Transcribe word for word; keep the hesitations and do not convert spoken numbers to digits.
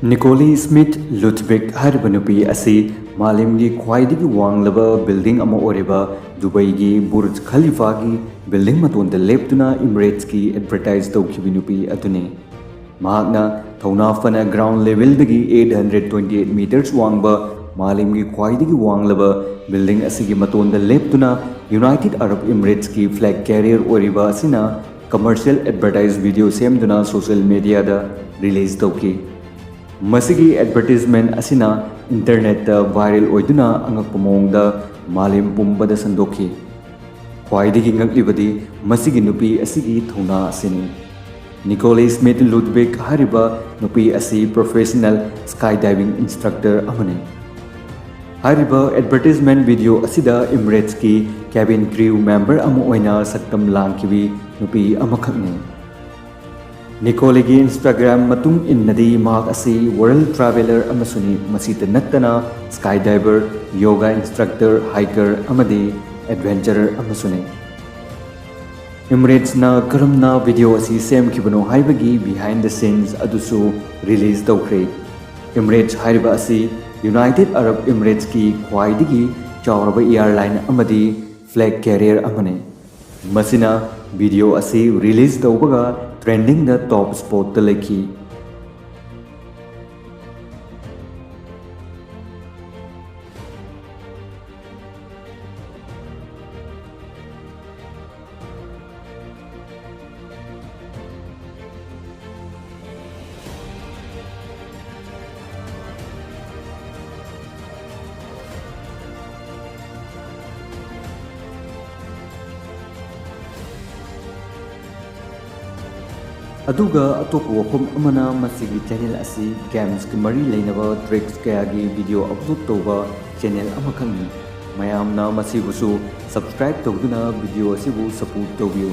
Nicole Smith Ludwig ꯍꯥꯏꯔꯤꯕ ꯅꯨꯄꯤ ꯑꯁꯤ ꯃꯥꯂꯦꯝꯒꯤ ꯈ꯭ꯋꯥꯏꯗꯒꯤ ꯋꯥꯡꯂꯕ building ꯑꯃ ꯑꯣꯏꯔꯤꯕ ꯗꯨꯕꯩꯒꯤ ꯕꯨꯔꯖ ꯈꯂꯤꯐꯥꯒꯤ building ꯃꯇꯣꯟꯗ ꯂꯦꯞꯇꯨꯅ Emirates ꯀꯤ advertise ꯇꯧꯈꯤꯕ ꯅꯨꯄꯤ ꯑꯗꯨꯅꯤ꯫ ꯃꯍꯥꯛꯅ ꯊꯧꯅꯥ ꯐꯅ ground level ꯗꯒꯤ eight hundred twenty eight meters ꯋꯥꯡꯕ ꯃꯥꯂꯦꯝꯒꯤ ꯈ꯭ꯋꯥꯏꯗꯒꯤ ꯋꯥꯡꯂꯕ building ꯑꯁꯤꯒꯤ ꯃꯇꯣꯟꯗ ꯂꯦꯞꯇꯨꯅ United Arab Emirates ꯀꯤ flag carrier ꯑꯣꯏꯔꯤꯕ ꯑꯁꯤꯅ commercial advertise video ꯁꯦꯝꯗꯨꯅ social media ꯗ release ꯇꯧꯈꯤ꯫ ꯃꯁꯤꯒꯤ advertisement ꯑꯁꯤꯅ internet ꯇ viral ꯑꯣꯏꯗꯨꯅ ꯑꯉꯛꯄ ꯃꯑꯣꯡꯗ ꯃꯥꯂꯦꯝ ꯄꯨꯝꯕꯗ ꯁꯟꯗꯣꯛꯈꯤ꯫ ꯈ꯭ꯋꯥꯏꯗꯒꯤ ꯉꯛꯂꯤꯕꯗꯤ ꯃꯁꯤꯒꯤ ꯅꯨꯄꯤ ꯑꯁꯤꯒꯤ ꯊꯧꯅꯥ ꯑꯁꯤꯅꯤ꯫ Nicole Smith Ludwig ꯍꯥꯏꯔꯤꯕ ꯅꯨꯄꯤ ꯑꯁꯤ professional skydiving instructor ꯑꯃꯅꯤ꯫ ꯍꯥꯏꯔꯤꯕ advertisement video ꯑꯁꯤꯗ Emirates ꯀꯤ cabin crew member ꯑꯃ ꯑꯣꯏꯅ ꯁꯛꯇꯝ ꯂꯥꯡꯈꯤꯕꯤ ꯅꯨꯄꯤ ꯑꯃꯈꯛꯅꯤ꯫ Nicole ꯒꯤ Instagram ꯃꯇꯨꯡ ꯏꯟꯅꯗꯤ ꯃꯍꯥꯛ ꯑꯁꯤ world traveler ꯑꯃꯁꯨꯅꯤ꯫ ꯃꯁꯤꯇ ꯅꯠꯇꯅ skydiver, yoga instructor, hiker ꯑꯃꯗꯤ adventurer ꯑꯃꯁꯨꯅꯤ꯫ Emirates ꯅ ꯀꯔꯝꯅ video ꯑꯁꯤ ꯁꯦꯝꯈꯤꯕꯅꯣ ꯍꯥꯏꯕꯒꯤ behind the scenes ꯑꯗꯨꯁꯨ release ꯇꯧꯈ꯭ꯔꯦ꯫ Emirates ꯍꯥꯏꯔꯤꯕ ꯑꯁꯤ United Arab Emirates ꯀꯤ ꯈ꯭ꯋꯥꯏꯗꯒꯤ ꯆꯥꯎꯔꯕ airline ꯑꯃꯗꯤ flag carrier ꯑꯃꯅꯤ꯫ ꯃꯁꯤꯅ video ꯑꯁꯤ release ꯇꯧꯕꯒ trending ꯗ top spot ꯇ ꯂꯩꯈꯤ꯫ ꯑꯗꯨꯒ ꯑꯇꯣꯞꯄ ꯋꯥꯐꯝ ꯑꯃꯅ, ꯃꯁꯤꯒꯤ channel ꯑꯁꯤ games ꯀ ꯃꯔꯤ ꯂꯩꯅꯕ tricks ꯀꯌꯥꯒꯤ video upload ꯇꯧꯕ channel ꯑꯃꯈꯛꯅꯤ꯫ ꯃꯌꯥꯝꯅ ꯃꯁꯤꯕꯨꯁꯨ subscribe ꯇꯧꯗꯨꯅ video ꯑꯁꯤꯕꯨ support ꯇꯧꯕꯤꯌꯨ꯫